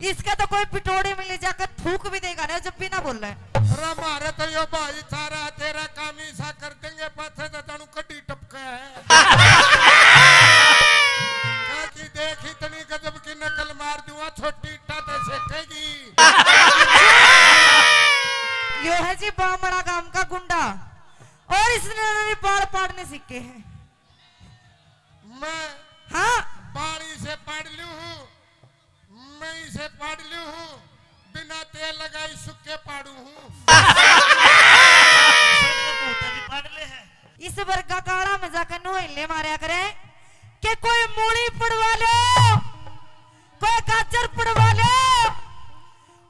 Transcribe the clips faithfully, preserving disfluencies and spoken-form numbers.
इसके तो कोई पिटोड़ी में ले जाकर थूक भी देगा ना, जब भी ना बोले। अरे म्हारे तो यो भाई सारा तेरा काम ही सा कर देंगे, पाछे तो जानू कड्डी टपके है। काकी देख इतनी गजब की नकल मार दूंगा, छोटी इट्टा तो सेकेगी। यो है जी बामड़ा गांव का गुंडा, और इसने मेरे बाल पाड़ने सीखे हैं। मैं हाँ। बाल इसे पाड़ लूं हूँ, मैं इसे पाड़ लूं हूँ, बिना तेल लगाई सुक्के पाड़ू हूँ। सर, ये भूत भी पाड़ ले है। इस वर्गा काला में जाकर नुहेले मारया करे कि कोई मूली पड़वा लो, कोई गाजर पड़वा लो,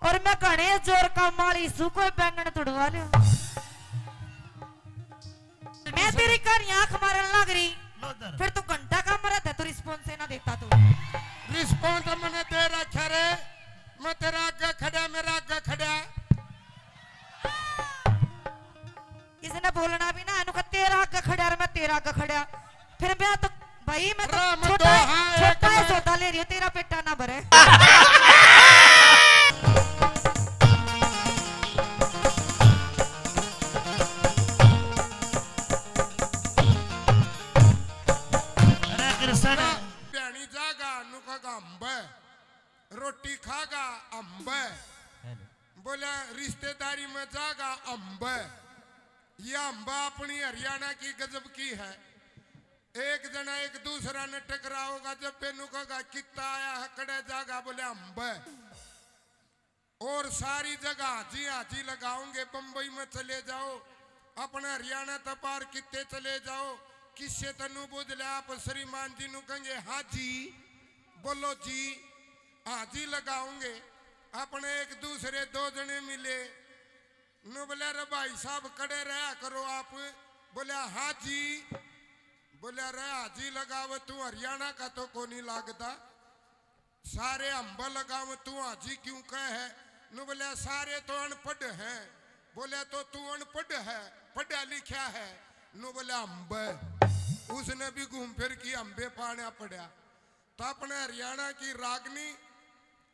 और मैं घणे जोर का माली सू, कोई बैंगन तुड़वा लो। मैं तेरी कहानी आंख मारन लग रही, लो इधर। फिर तू घंटा का मरा था, तू रिस्पॉन्स ही ना देता तू। रिस्पॉन्स मैंने दे रखा रे, मैं तेरा आगे खड़ा, मेरा आगे खड़ा। इसने बोलना भी ना, इनको तेरा आगे खड़ा और मैं तेरा आगे खड़ा। फिर मैं तो, भाई, मैं तो अरे, मैं छोटा, दो, हाँ, एक छोटा है, मैं सौदा ले रही हूँ, तेरा पेटा ना भरे। अरे कृष्ण। भ्याणी जागा, नु कहेगा अम्ब। रोटी खागा अम्ब। बोला रिश्तेदारी में जागा अम्ब। ये अम्ब अपनी हरियाणा की गजब की है। एक जना एक दूसरा ने टकराओगा, जब बेनू कहेगा कित्ता आया है, कड़े जागा, बोले अम्ब। और सारी जगह हाजी हाजी लगाओगे। बम्बई में चले जाओ, अपने हरियाणा तक पार कित्ते चले जाओ, किससे तनु बुझ ले, आप श्रीमान जी नु कहेंगे हाँ जी, बोलो जी, हाजी लगाओगे। अपने एक दूसरे दो जने मिले, नु बोले रे भाई साहब कड़े रहा करो आप, बोले हाँ जी, बोले रे हाजी लगावे तू हरियाणा का तो कोनी लागता। सारे अम्ब लगाव तू हाजी क्यों कह है? नु बोले सारे तो अनपढ़ हैं। बोले तो तू अनपढ़ है, पढ़ा लिखा है? नु बोले अम्ब। उसने भी घूम फिर की अम्बे पाना पड़ा। तो अपने हरियाणा की रागनी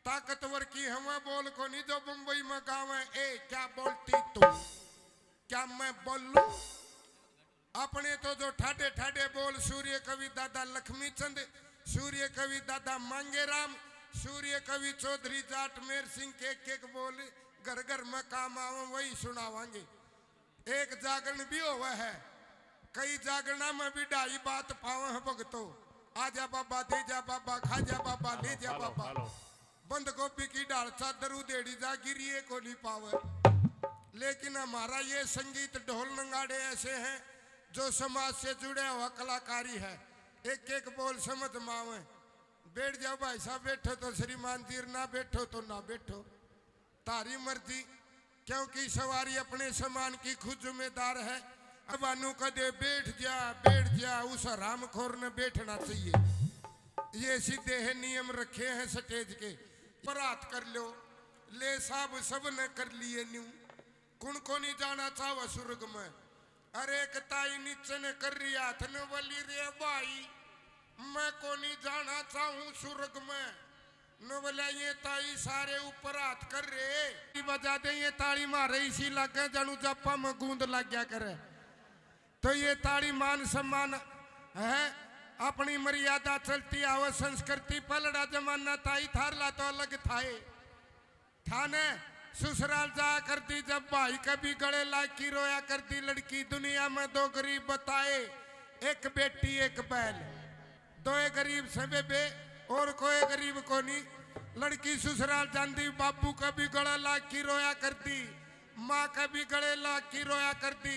ताकतवर की हवा बोल कोनी जो बम्बई में गावे, ए क्या बोलती तू, क्या मैं बोलूं? अपने तो जो ठाडे ठाडे बोल सूर्य कवि दादा लक्ष्मी चंद, सूर्य कवि दादा मांगेराम, सूर्य कवि चौधरी जाट मेर सिंह के एक एक बोल घर घर में काम आवे वही सुनावांगे। एक जागरण भी होवे है, कई जागरणा में भी ढाई बात पावे हैं भगतो। आजा बाबा, दे जा बाबा, खा जा बाबा, ले जा बाबा। बंद गोभी की ढाल चादर उधेड़ी जा, गिरिए को नहीं पावे। लेकिन हमारा ये संगीत ढोल नगाड़े ऐसे हैं जो समाज से जुड़े हुआ कलाकारी है। एक एक बोल समझ में आवे। बैठ जाओ भाई साहब, बैठो तो श्रीमान जी, ना बैठो तो ना बैठो, तारी मर्जी। क्योंकि सवारी अपने सामान की खुद जिम्मेदार है। अब अनु कदे बैठ जा, बैठ जा, उस हरामखोर ने बैठना चाहिए। ये सीधे है नियम रखे हैं स्टेज के। पर हाथ कर लो, ले साहब सब ने कर लिए न्यू। कुण को नहीं जाना चाहवा स्वर्ग में? अरे एक ताई नीचे ने कर रही हाथ ने बोली रे भाई, मैं को नहीं जाना चाहूं स्वर्ग में। नु बोला ये ताई सारे ऊपर हाथ कर रहे। बजा दे ये ताली मारे इसी लागे जानू जापा में गूंद लग गया करे। तो ये ताली मान सम्मान है, अपनी मर्यादा चलती आवे, संस्कृति पलड़ा जमाना ताई थारला तो अलग थाए। थाने ससुराल जाया करती जब भाई कभी गले लाग की रोया करती लड़की। दुनिया में दो गरीब बताए, एक बेटी एक बैल। दोए गरीब से बेबे और कोई गरीब कोनी। लड़की ससुराल जांदी, बाबू कभी गले लाग की रोया करती, माँ कभी गले लाग की रोया करती।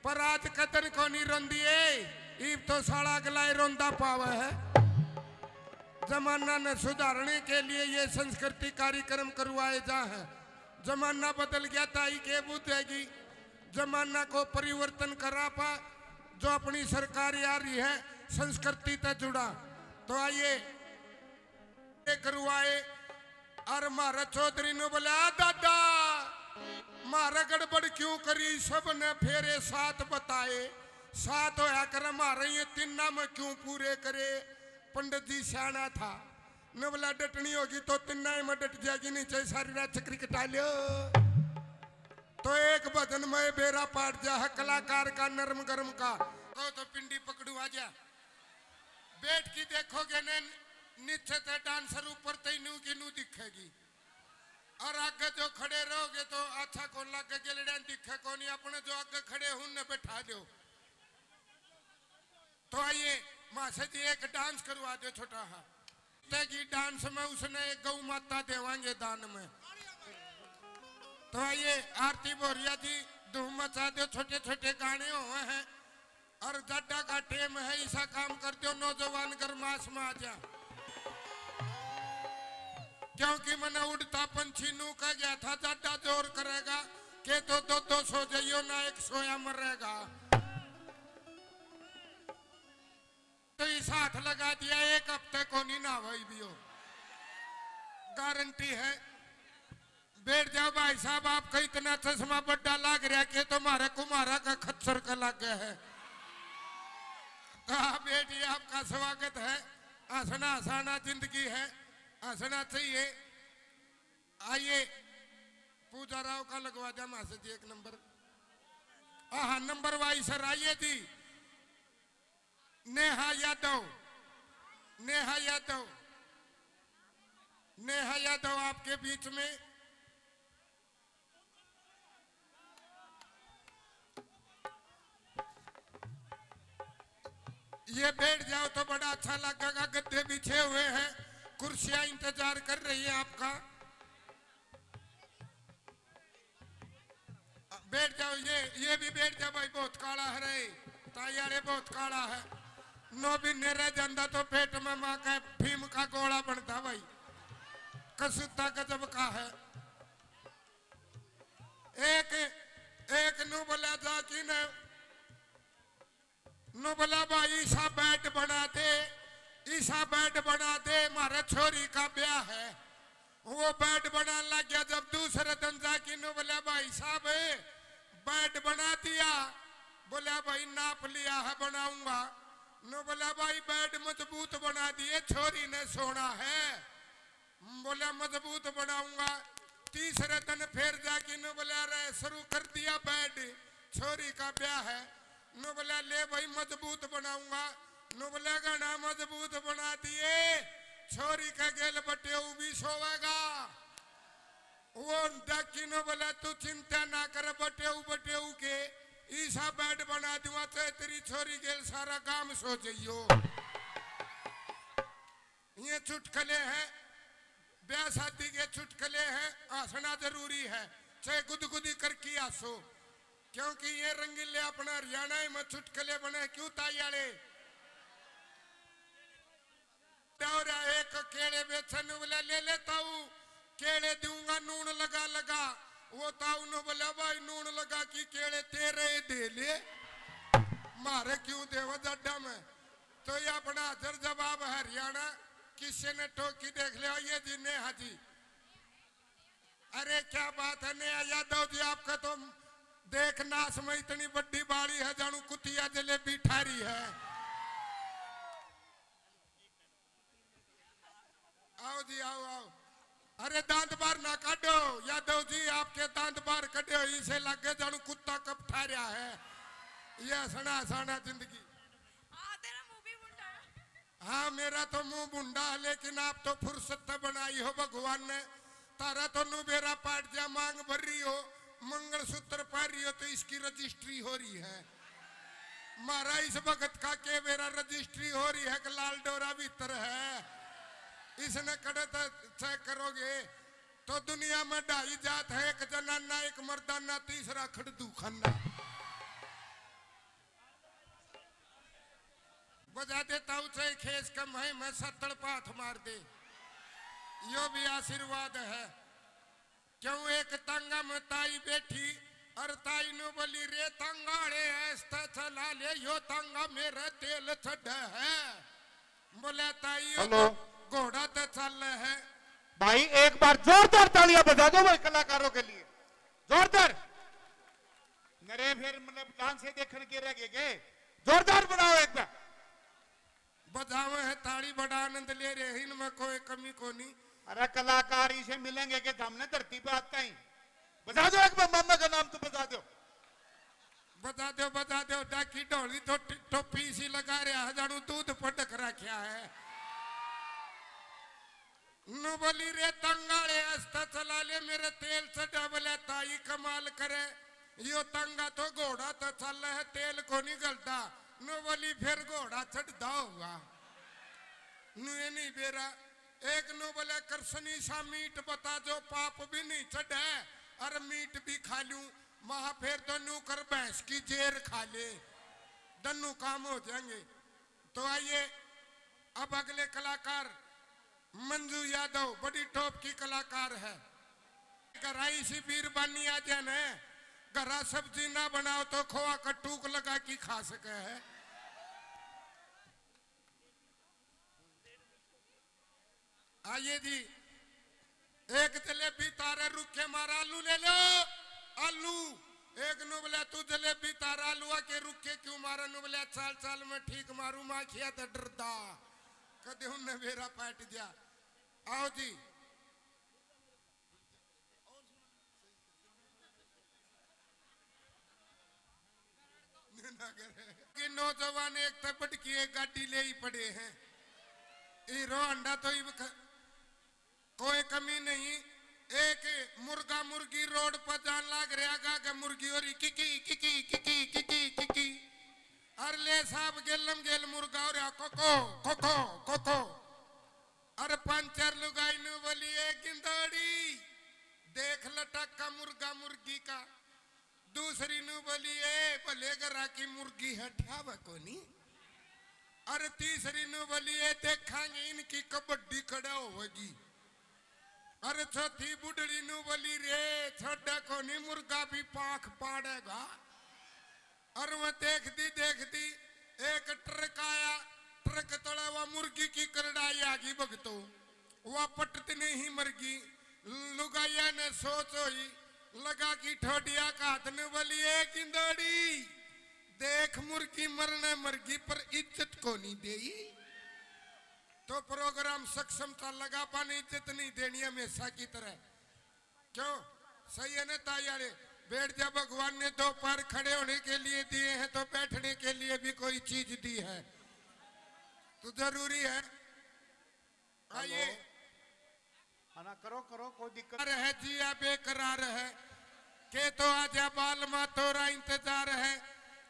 पर आज कदन कोनी रोंदी ए, ईब तो साला अगला ही रोंदा पावे है। जमाना ने सुधारने के लिए ये संस्कृति कार्यक्रम करवाए जा है। जमाना बदल गया, ताई के बुझेगी। जमाना को परिवर्तन करा पा, जो अपनी सरकार आ रही है, संस्कृति तै जुड़ा। तो आइए, करवाए। और म्हारे चौधरी ने बोला, "आ दादा, म्हारे गड़बड़ क्यों करी?" सब ने फेरे सात बताए। सात होया करे, म्हारे ये तीना में क्यों पूरे करे? पंडित जी सियाणा था। ने बोला डटनी होगी तो तिन्ना ही में डट जाएगी, नीचे सारी रात चक्री कटा लियो। तो एक भजन में बेरा पाट जा है कलाकार का नरम गरम का। कहो तो पिंडी पकड़ू आ जा। बैठ की देखोगे ने नीचे ते डांसर ऊपर ते नू की नू दिखेगी। और आगे जो खड़े रहोगे तो अच्छा कौन लागे, गेलड़ियां दिखे कौन, अपने जो आगे खड़े हूं ने बैठा दो। तो आइए मासा जी एक डांस करवा दो छोटा हा। तेगी डांस में उसने एक गौ माता देवांगे दान में। तो आइए आरती बोरिया जी धूम मचा दो, छोटे छोटे गाने हुए हैं। और जाडा का टेम है, ऐसा काम कर दो नौजवान गरमास में आ जा। क्योंकि मैंने उड़ता पंछी नू कह गया था, जाडा जोर करेगा के तो दो दो सो जाइयो ना, एक सोया मरेगा। तो इस हाथ लगा दिया, एक हफ्ते को नहीं ना भाई भी हो, गारंटी है। बैठ जाओ भाई साहब, आपका इतना चश्मा बड्डा लाग रहा के तुम्हारे कुमारा का खच्चर का लाग गया है। हाँ बैठ, ये आपका स्वागत है। हंसना हंसाना जिंदगी है, हंसना चाहिए। आइए पूजा राव का लगवा दे मासा जी एक नंबर। हाँ नंबर वाइज सर आइए जी। नेहा यादव, नेहा यादव, नेहा यादव आपके बीच में। ये बैठ जाओ तो बड़ा अच्छा लगेगा, गद्दे बिछे हुए हैं, कुर्सियां इंतजार कर रही है आपका। बैठ जाओ, ये ये भी बैठ जाओ भाई, बहुत काला है रे, ताई वाले बहुत काला है। नौ महीने रह जाता तो पेट में माँ का भीम का गोला बनता भाई, कसूता गजब का है। एक एक नू बोला जा कि न नु बोला भाई ईसा बेड बना दे, ईसा बेड बना दे, म्हारे छोरी का ब्याह है। वो बेड बनान लग गया। जब दूसरे दिन जाके नु बोला भाई साहब बेड बना दिया, बोला भाई नाप लिया है बनाऊंगा। नु बोला भाई बेड मजबूत बना दिए, छोरी ने सोना है। बोला मजबूत बनाऊंगा। तीसरे दिन फिर जाके नु बोला रे शुरू कर दिया बेड, छोरी का ब्याह है। नु बोला ले भाई मजबूत बनाऊंगा। नु बोला घना मजबूत बना दिए, छोरी का गेल बटेऊ भी सोवेगा। वो डाकी नु बोला तू चिंता ना कर बटेऊ बटेऊ के, ईसा बेड बना दूंगा चाहे तेरी छोरी गेल सारा गांव सो जाइयो। ये चुटकले हैं, ब्याह शादी के चुटकले हैं, हंसना जरूरी है, चाहे गुदगुदी करके हंसो, क्योंकि ये रंगीले अपना हरियाणा में चुटकले बने क्यों ताई आले। दौरा एक केले बेचन वाला ले ले ताऊ, केले दूंगा नून लगा लगा। वो ताऊ ने बोला भाई नून लगा की केले तेरे ही दे ले, मारे क्यों देवा जड्डा में। तो ये अपना हाजर जवाब हरियाणा, किसी ने टोकी देख लिया, ये जी नेहा जी। अरे क्या बात है नेहा यादव जी, आपका तो देख नाश में इतनी बड़ी बाड़ी है, जानू कुतिया जलेबी ठारी है। आओ जी, आओ, आओ। अरे दांत बाहर ना काटो यादव जी, आपके दांत बाहर कटे हो, इसे लगे जानू कुत्ता कब ठा रहा है। ये हंसना हंसाना जिंदगी। हाँ, तेरा मुंह भी मुंडा है। हाँ, मेरा तो मुंह भुंडा है, लेकिन आप तो फुर्सत तो बनाई हो भगवान ने। तारा तो नु बेरा पाट जा, मांग भर रही हो, मंगलसूत्र पहन रही हो, तो इसकी रजिस्ट्री हो रही है। मारा इस भगत का के बेरा रजिस्ट्री हो रही है कि लाल डोरा भीतर है, इसने कड़े तो चेक करोगे। तो दुनिया में ढाई जात है, एक जनाना, एक मर्दाना, तीसरा खड़दू खाना। बजा दे ताऊ चाहे खेस कम है, मैं सत्तड़ पाथ मार दे, यो भी आशीर्वाद है। क्यों एक तांगा में ताई बैठी और ताई नु बोली रे तांगा आले ऐसा चला ले, यो तांगा मेरा तेल चढ़ है। बोले ताई यो हेलो। तो घोड़ा तो चल है। भाई एक बार जोरदार तालियां बजा दो भाई कलाकारों के लिए, जोरदार। नरे फिर मतलब डांस से देखण के रह गए के? जोरदार बनाओ एक बार। बजावे है ताली, बड़ा आनंद ले रहे हैं, इनमें कोई कमी कोनी। अरे कलाकार इसे मिलेंगे कि हमने धरती पे आता ही। बजा दो एक बार, मामा का नाम तो बजा दो। बजा दो, बजा दो, डाकी ढोली तो टि-, टोपी इसी लगा रहा है, जानू दूध पटक रखा है। नु बोली रे तंगाले, आस्ता चला ले, मेरे तेल चढ़ा। बोले ताई कमाल करे, यो तंगा तो घोड़ा तो चल है, तेल को नहीं गलता। नु बोली फिर घोड़ा चढ़दा होगा। नु ये नहीं बेरा। एक नु बोले कृष्णी सा मीठ बता, जो पाप भी नहीं चढ़े और मीठ भी खा लूं। महा फिर तो नु कर भैंस की जेर खा ले, दन्नू काम हो जाएंगे। तो आइए अब अगले कलाकार मंजू यादव, बड़ी टॉप की कलाकार है। घरा इसी बीरबानी आ जाए न, घरा सब्जी ना बनाओ तो खोआ का टूक लगा के खा सके है। आइए जी, एक जलेबी तारे रुखे मारा, आलू ले लो, आलू। एक नु बोले तू जलेबी तारा आलूआ के रुखे क्यों मारा? नु बोले चाल चाल में ठीक मारू, माखिया तो डरदा, कदे उनने बेरा पाट दिया। आओ जी। कि नौजवान एक तै बढ़ के एक गाड़ी ले ही पड़े हैं। हीरो होंडा तो इब ख-, कोई कमी नहीं। एक मुर्गा मुर्गी रोड पर जान लाग रहा, गा के मुर्गी हो रही किकी किकी किकी किकी किकी। अर ले साहब गेलम गेल मुर्गा हो रहा कोको कोको कोको। अरे पंचर लुगाई नु बोली, "ए गिंदोड़ी, देख लटक का मुर्गा मुर्गी का।" दूसरी नु बोली, "ए भले घरा की मुर्गी है, ठावे कोनी।" अरे तीसरी नु बोली, "ए देखांगे इनकी कबड्डी कड़ा होगी।" अरे चौथी बुढ़ड़ी नु बोली, "रे छोड़ा कोनी, मुर्गा भी पाख पाड़ेगा।" अर वह देखती देखती एक ट्रक आया, ट्रक तले वह मुर्गी की करड़ाई आ गई भगतो, वह पटत नहीं मर गई। लुगाइया ने सोच होई, लगा की ठोडिया का हाथ ने बोली, "ए गिंदोड़ी, देख मुर्गी मरने मर गई पर इज्जत को नहीं देई।" तो प्रोग्राम सक्षम था लगा, पर इज्जत नहीं देनी हमेशा की तरह। क्यों? सही है ना ताई आले? बैठ जा, भगवान ने दो पैर खड़े होने के लिए दिए हैं तो बैठने के लिए भी कोई चीज दी है, तो जरूरी है। आइए। हेलो। हाँ ना, करो, करो, कोई दिक्कत। है जिया बेकरार है, के तो आजा बाल मा तोरा इंतजार है।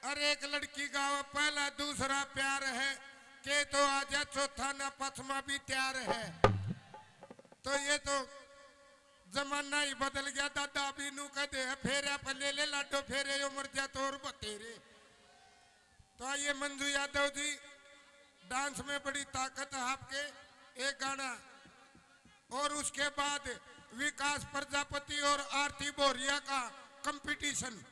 अरे एक लड़की गावे पहला दूसरा प्यार है, के तो आजा चौथा ना पचमा भी तैयार है। तो ये तो जमाना ही बदल गया, दादा अभी नू कहते हैं, "फेरे पे ले ले लाडो, फेरे यो मर जा तो और बतेरे।" तो आइए मंजू यादव जी, डांस में बड़ी ताकत है आपके, एक गाना, और उसके बाद विकास प्रजापति और आरती बोरिया का कंपटीशन।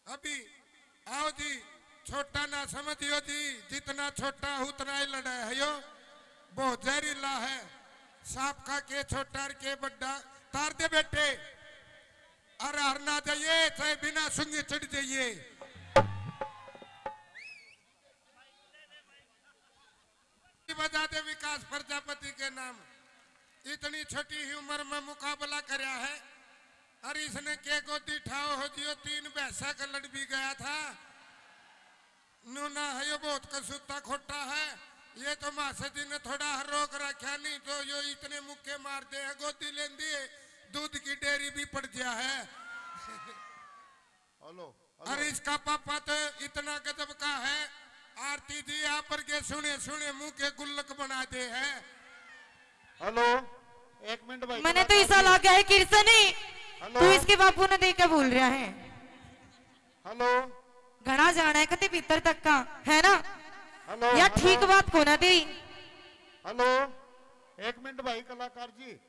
अभी आओ जी, छोटा ना समझियो जी, जितना छोटा उतना ही लड़ा है यो, बहुत जहरीला है। सांप का के छोटा और के बड्डा, तार दे बेटे। अरे हर ना जाइए, चाहे बिना सुंगी चढ़ जाइए। बजा दे विकास प्रजापति के नाम। इतनी छोटी ही उम्र में मुकाबला करया है। अरे इसने के गोदी ठाओ हो जियो, तीन भैंसा का लड़ भी गया था। नूना है यो बहुत कसूता खोटा है। ये तो मासा जी ने थोड़ा हर रोक रखा, नहीं तो यो इतने मुक्के मार दे है, गोदी लेंदी है, दूध की डेयरी भी पड़ गया है। Hello, hello. अरे इसका पापा तो इतना गजब का है, आरती जी आप पर के सुने सुने मुंह के गुल्लक बना दे है। हेलो, एक मिनट भाई, मैंने तो कलाकार ऐसा जी। लगा है किरसनी, हेलो। तू इसके बापू ने देख के बोल रहा है। हेलो। घना जाना है कते भीतर तक का, है ना? हेलो, या हेलो। ठीक बात को ना दे। हेलो, एक मिनट भाई कलाकार जी।